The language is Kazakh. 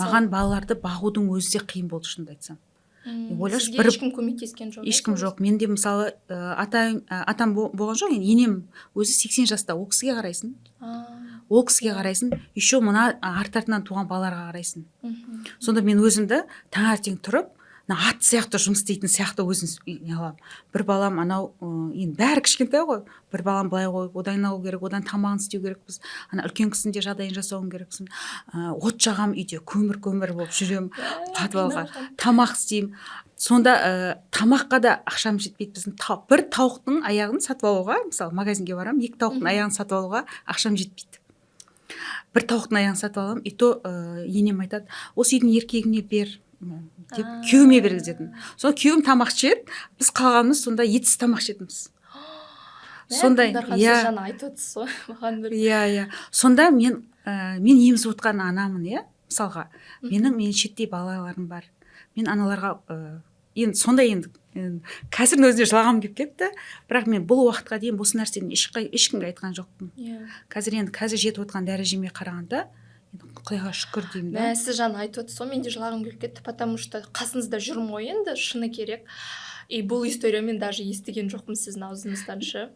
Маған балаларды бағудың өзі де қиын болды, шынымды айтсам. Ойлашы, Сізге ешкім көмектескен жоқ, иә, Ешкім сол? жоқ. Менде, мысалы, атам болған жоқ енді. Енем өзі 80 жаста, ол кісіге қарайсың. Ол кісіге қарайсың, еще мына арт артынан туған балаларға қарайсың. Сонда мен өзімді таңертең тұрып, мына ат сияқты жұмыс істейтін сияқты өзім не қыламын. Бір балам анау, енді бәрі кішкентай ғой, бір балам былай қойып, одан алу керек, одан тамағын істеу керекпіз, ана үлкен кісінің де жағдайын жасауым керекпіз. От жағамын үйде, көмір көмір болып жүремін. Подвалға тамақ істеймін. Сонда тамаққа да ақшам жетпейді біздің. Бір тауықтың аяғын сатып алуға, мысалы, магазинге барамын, екі тауықтың аяғын сатып алуға ақшам жетпейді. Бір тауықтың аяғын сатып аламын, и то енем айтады: «Осы үйдің еркегіне бер», – деп күйеуіме бергізетін. Сол күйеуім тамақ ішеді, біз қалғанымыз сонда етсіз тамақ ішетінбіз. Мә, Сондай. Дархан, Иә. сіз жаңа айтып отырсыз ғой маған бір. Иә, сонда мен емізіп отқан анамын, иә. Мысалға, менің шеттей балаларым бар. Мен аналарға енді сондай енді қазірдің өзінде жылағым келіп кетті, бірақ мен бұл уақытқа дейін осы нәрсені ешкімге айтқан жоқпын. Қазір енді, қазір жетіп отқан дәрежеме қарағанда, енді құдайға шүкір деймін да. Мә, сіз жаңа айтып отырсыз ғой, мен де жылағым келіп кетті, потому что қасыңызда жүрмін ғой енді, шыны керек. И бұл история мен даже естіген жоқпын сіздің аузыңыздан ше.